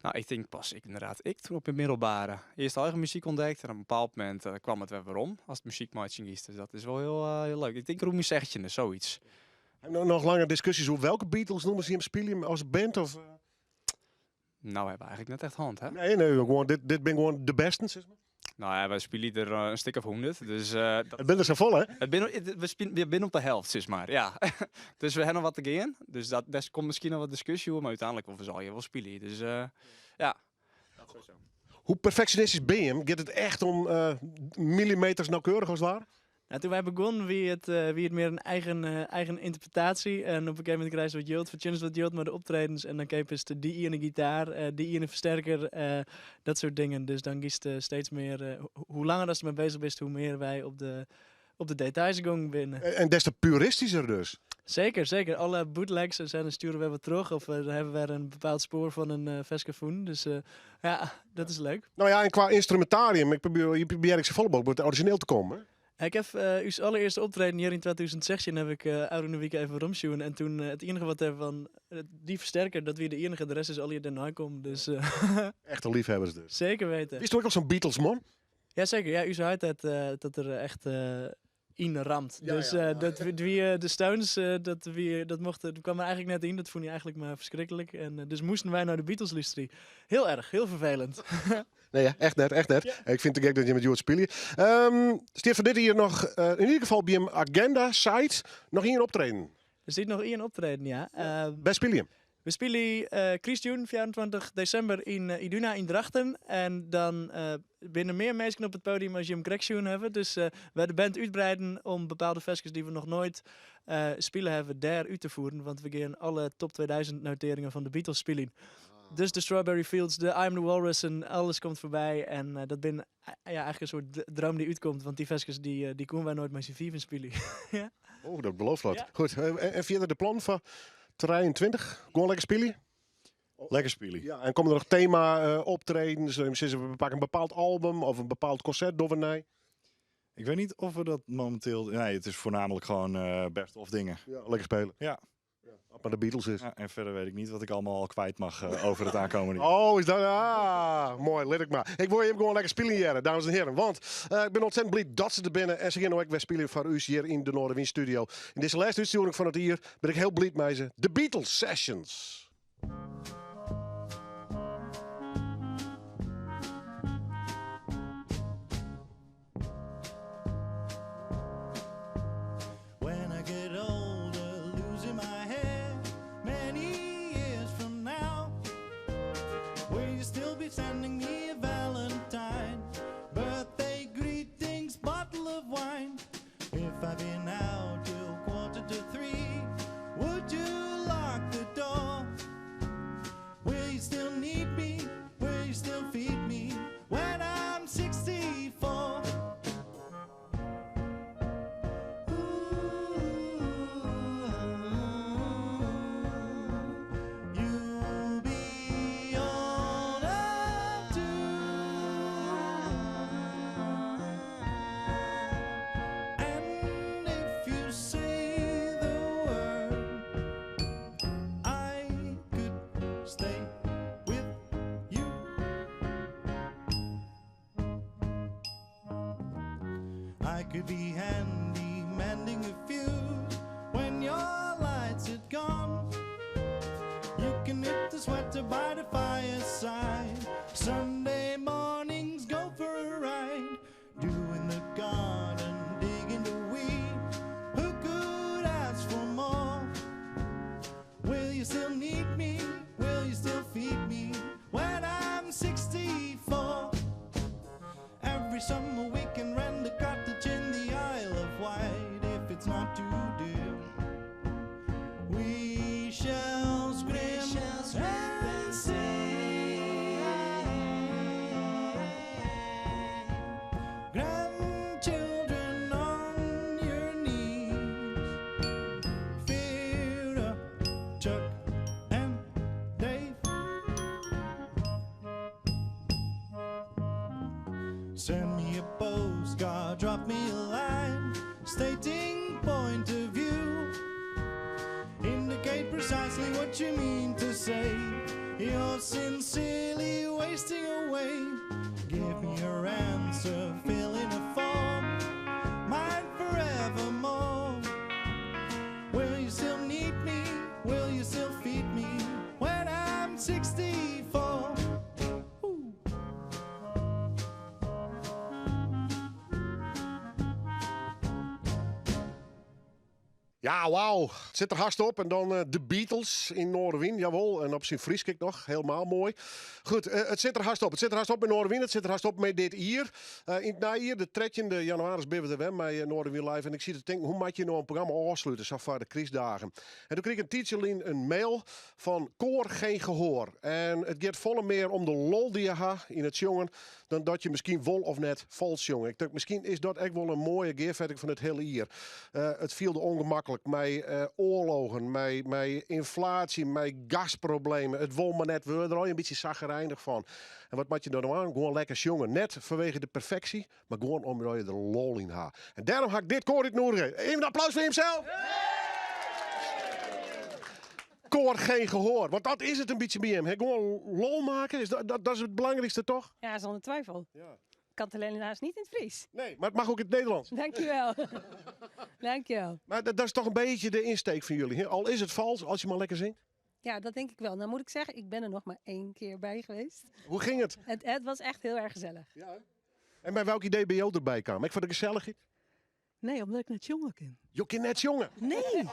Nou, ik denk pas, ik, inderdaad, ik toen op de middelbare. Eerst eigen muziek ontdekt en op een bepaald moment kwam het weer weer om. Als het muziekmatching is, dus dat is wel heel leuk. Ik denk Roemie Zegje, zoiets. Heb je nog lange discussies over welke Beatles noemen ze hem spelen als band? Of? Nou, we hebben eigenlijk net echt hand, hè? Nee, nee, gewoon, dit ben gewoon de beste, zeg maar. Nou ja, wij spelen er een stuk of 100. Dus dat Het bent er zo vol, hè? Het ben, het, we spelen, we zijn op de helft, zeg maar. Ja. Dus we hebben nog wat te gaan. Dus daar komt misschien nog wat discussie over, maar uiteindelijk of we zal je wel spelen. Dus ja. Dat sowieso. Hoe perfectionistisch ben je? Gaat het echt om millimeters nauwkeurig als het ware? Nou, toen wij begonnen, wie het meer een eigen interpretatie. En op een gegeven moment krijg je wat jilt, vertjens wat jilt, maar de optredens. En dan keep is de die in een gitaar, die in een versterker, dat soort dingen. Dus dan kiest steeds meer, hoe langer dat ze mee bezig is, hoe meer wij op de details gaan binnen. En des te puristischer dus? Zeker, zeker. Alle bootlegs en dan sturen we wat terug. Of dan hebben we een bepaald spoor van een verse voen. Dus ja, dat is leuk. Nou ja, en qua instrumentarium, je probeert ik ze volop op het origineel te komen, hè? Ik heb uw allereerste optreden hier in 2016 heb ik Oude Week even romsjoen. En toen het enige wat er van die versterker, dat wie de enige, de rest is al hier daarna komt. Dus Echte liefhebbers dus. Zeker weten. Is het ook al zo'n Beatles man? Ja, zeker. Ja, u zei dat er echt in ramt. Dus, dat wie de Stones, dat wie, dat mocht, dat kwam er eigenlijk net in. Dat vond hij eigenlijk maar verschrikkelijk. En dus moesten wij naar de Beatles luisteren. Heel erg, heel vervelend. Nee, ja, echt net, echt net. Ja. Ik vind het gek dat je met Joert speelt. Stier van dit hier nog, in ieder geval bij een agenda site, nog één optreden. Er zit nog één optreden, ja. Ja. Bij speel je? We spelen Christjune, 24 december in Iduna in Drachten. En dan binnen meer mensen op het podium als je hem Crackshoen hebben. Dus wij de band uitbreiden om bepaalde versjes die we nog nooit spelen hebben, daar uit te voeren. Want we gaan alle top 2000 noteringen van de Beatles spelen. Dus de Strawberry Fields, de I'm the Walrus en alles komt voorbij. En dat ben ja, eigenlijk een soort droom die uitkomt. Want die versjes die kunnen wij nooit met z'n vieven spelen. Ja. Oh, dat belooft wat. Ja. Goed, en verder de plan van 23, gewoon lekker spelen? Lekker spelen. Ja, en komen er nog thema optredens? We pakken een bepaald album of een bepaald concert door nee? Ik weet niet of we dat momenteel... Nee, het is voornamelijk gewoon best of dingen. Ja, lekker spelen. Ja. Ja, wat maar de Beatles is. Ja, en verder weet ik niet wat ik allemaal al kwijt mag over het aankomende jaar. Oh, is dat... Ah, mooi, let ik maar. Ik wil je gewoon lekker spelen, jaren, dames en heren. Want ik ben ontzettend blij dat ze er binnen. En ze gaan ook weer spelen voor u hier in de Noardewyn Studio. In deze laatste uitzending van het jaar ben ik heel blij met ze. De Beatles Sessions. When I get older, losing my hair, many years from now, will you still be sending me a Valentine? Birthday greetings, bottle of wine. If I've been out till quarter to three, would you lock the door? Will you still need me? Will you still feed me when I'm 64? You'll be older too. I could be handy mending a fuse when your lights had gone. You can knit the sweater by the fireside. Sunday mornings go for a ride. Doing the garden, digging the weed. Who could ask for more? Will you still need me? Will you still feed me when I'm 64? Every summer we can rent a cottage in the Isle of Wight if it's not too dear. We shall scrimp and save. Grandchildren on your knees. Vera, Chuck, and Dave. Send me a postcard, drop me a line, stating point of view. Indicate precisely what you mean to say. You're sincerely wasting away. Give me your answer, fill in a form, mine forevermore. Will you still need me? Will you still feed me when I'm 64? Oeh. Ja, wauw. Het zit er hard op. En dan de Beatles in Noardewyn, jawel. En op syn Frysk ek noch. Helemaal moai. Goed, it sit der hast op. It sit der hast op yn Noardewyn. It sit der hast op mei dit jier. Yn it nijjier, de 13e jannewaris, binne we der wer mei Noardewyn Live. En ik siet te tinken, hoe moatte je no in programma ôfslute sa foar de krystdagen? En doe krige ik in tiidsje lyn in mail fan Koor Geen Gehoor. En it giet folle mear om de lol dy't je ha yn it sjongen dan dat je miskien wol of net falsk sjonge. Ik tink, miskien is dat ek wol in moaie gearfetting fan it hiele jier. It fielde ûngemaklik mei oarlogen, mei ynflaasje, mei gasproblemen. It wol mar net wurde, der al je in bytsje saggereinich fan. En wat moatte je dan no oan? Gewoan lekker sjonge. Net fanwege de perfeksje, mar gewoan omdat je der lol yn ha. En dêrom ha ik dit koar útnoedige. Even in applaus foar jimsels! Koor Geen Gehoor. Want dat is it in bytsje by jim. Hè? Gewoan lol meitsje, is dat, dat, dat is it belangrykste toch? Ja, zonder twijfel. Ja. Ik kan het alleen helaas niet in het Fries. Nee, mar it mei ek yn it Nederlânsk. Dankjewel. Dankjewel. Mar dat is toch in bytsje de ynsteek fan jilly. Hè? Al is it falsk, as je mar lekker singt. Ja, dat denk ik wel. Nou moet ik zeggen, ik ben er nog maar één keer bij geweest. Hoe ging het? Het was echt heel erg gezellig. Ja, hè? En by welk idee binne jo derby kaam? Ek foar de gesellichheid? Nee, omdat ik net sjonge kin. Jo kinne net sjonge? Nee.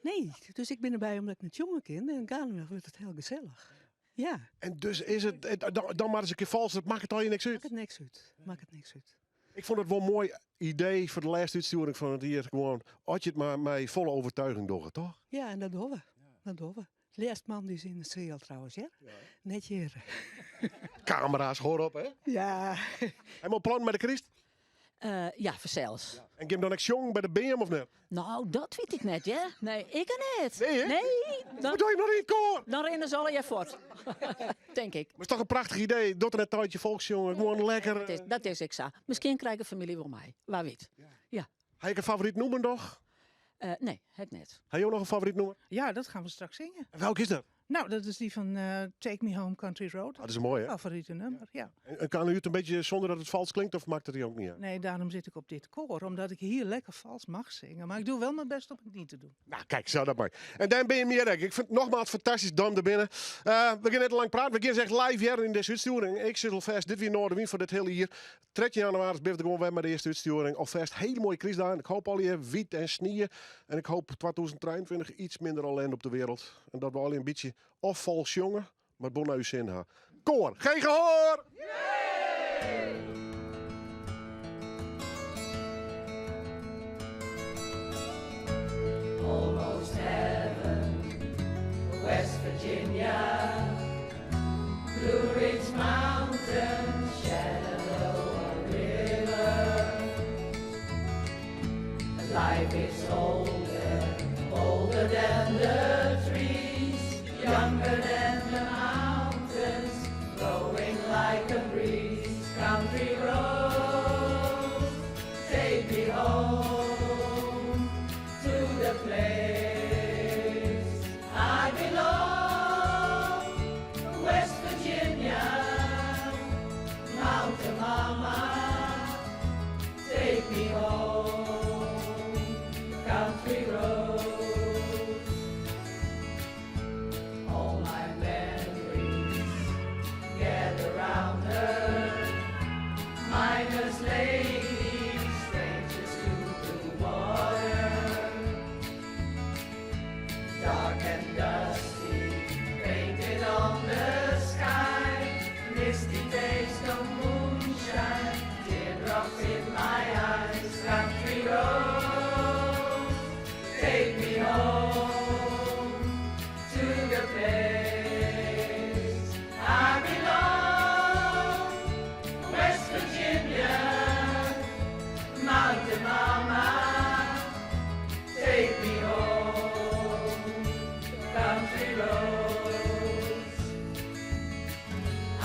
Nee, dus ik bin derby omdat ik net sjonge kin. En gaandewei wurdt it hiel gesellich. Ja. En dus is it, dan mar ris in kear falsk, dat makket allegear niks út? Makket niks út. Makket niks út. Ik fûn it wol in moai idee foar de lêste útstjoering fan it jier. Gewoan, as je it mar mei folle oertsjûging dogge, toch? Ja, en dat dogge we. Dat dogge we. Lêste man dy is yn de seal trouwens, ja? Net hjir. Kamera's, hoor op, hè? Ja. Helemaal plan mei de kryst? Ja, fansels. Ja. En gean dan ek sjongen by de beam of net? Nou, dat wit ik net, hè? Nee, ik net. Nee, hè? Nee. Dan doe je noch yn it koar? Dan rinne se allegear fuort. Denk ik. Mar it is toch in prachtich idee. Docht der net ta dat je falsk sjonge. Gewoan lekker. Dat is ek sa. Miskien krij ik de famylje wol mei. Wa wit. Ja. Ha ik in favoryt nûmer noch? Nee, ha ik net. Ha jo noch in favoryt nûmer? Ja, dat gean we straks singen. En welk is dat? Nou, dat is dy fan Take Me Home Country Road. Ah, dat is moai, hè? Favorite nûmer, ja. En kin u it in bytsje sûnder dat it falsk klinkt of makket it ek net út? Nee, dêrom sit ik op dit koar, omdat ik hjir lekker falsk mei singe. Mar ik doch wol myn bêst om it net te dwaan. Nou, kijk, sa dat mei. En dan binne je mear ek. Ik fyn it nogmaals fantastysk dat der binne. We gean net lang prate. We gean echt live hjir yn dizze útstjoering. Ik sis alfêst, dit wie Noardewyn foar dit hiele jier. 13 jannewaris binne we der gewoan wer mei de earste útstjoering. Alfêst hiele moaie krystdagen. Ik hoopje allegear wyt en snie. En ik hoopje 2023 iets minder ellinde op de wereld. En dat we allegear in bytsje of falsk sjonge, mar wol nei ús sin ha. Koor, Geen Gehoor! Yeah! Almost heaven, West Virginia, Blue Ridge Mountain, Shenandoah River. Life is older, older than the trees, younger than the mountains, blowing like a breeze. Country roads, take me home to the place I belong. West Virginia, Mountain Mama, take me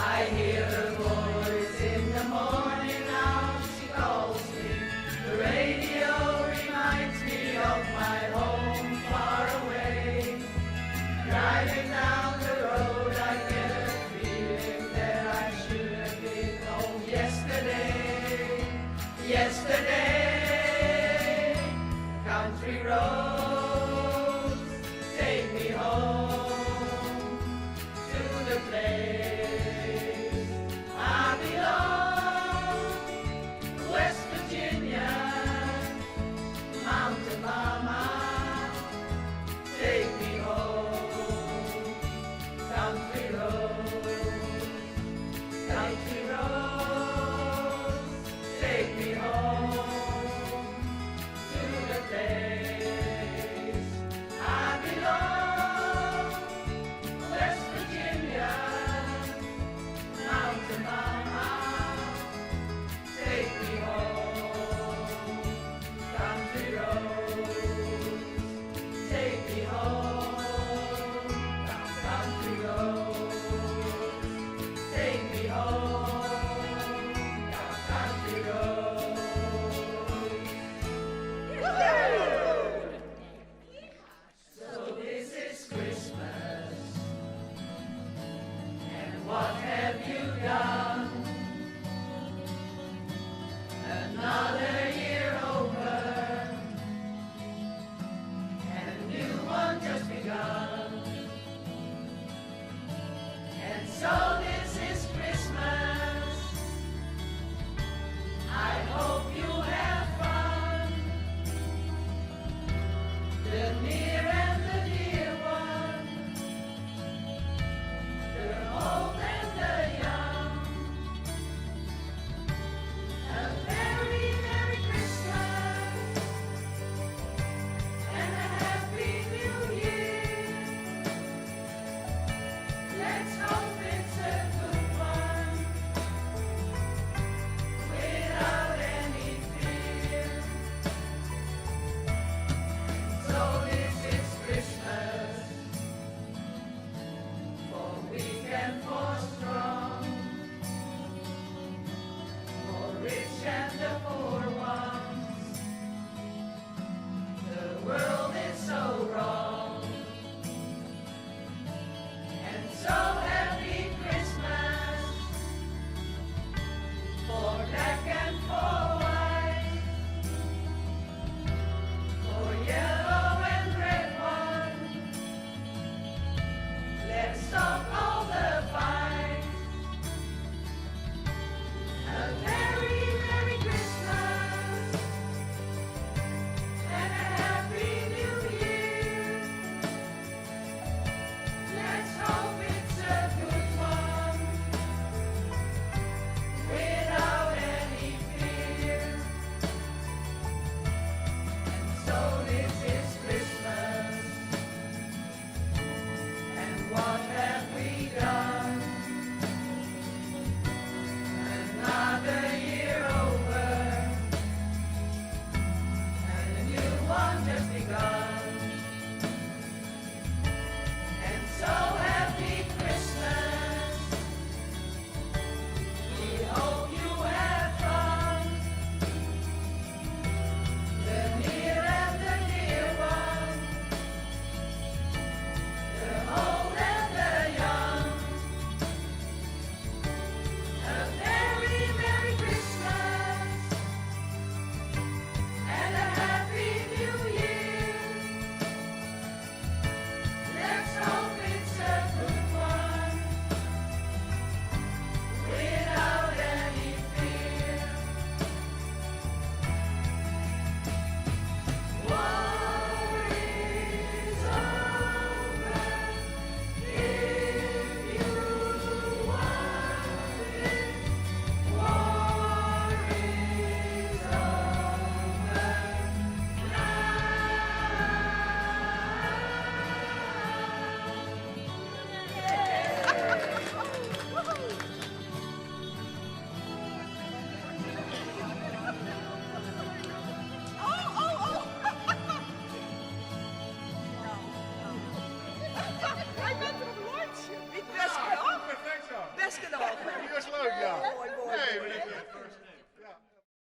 I hear her voice in the morning now, she calls me. The radio reminds me of my home far away. Driving down the road, I get a feeling that I should have been home yesterday. Yesterday, country roads, take me home to the place I belong. West Virginia, Mountain Mama, take me home. Country roads, country roads, take me home to the place I belong. West Virginia, Mountain Mama, take me home. Country roads, take me home. Country roads, take me home. Country roads. So this is Christmas, and what have you done?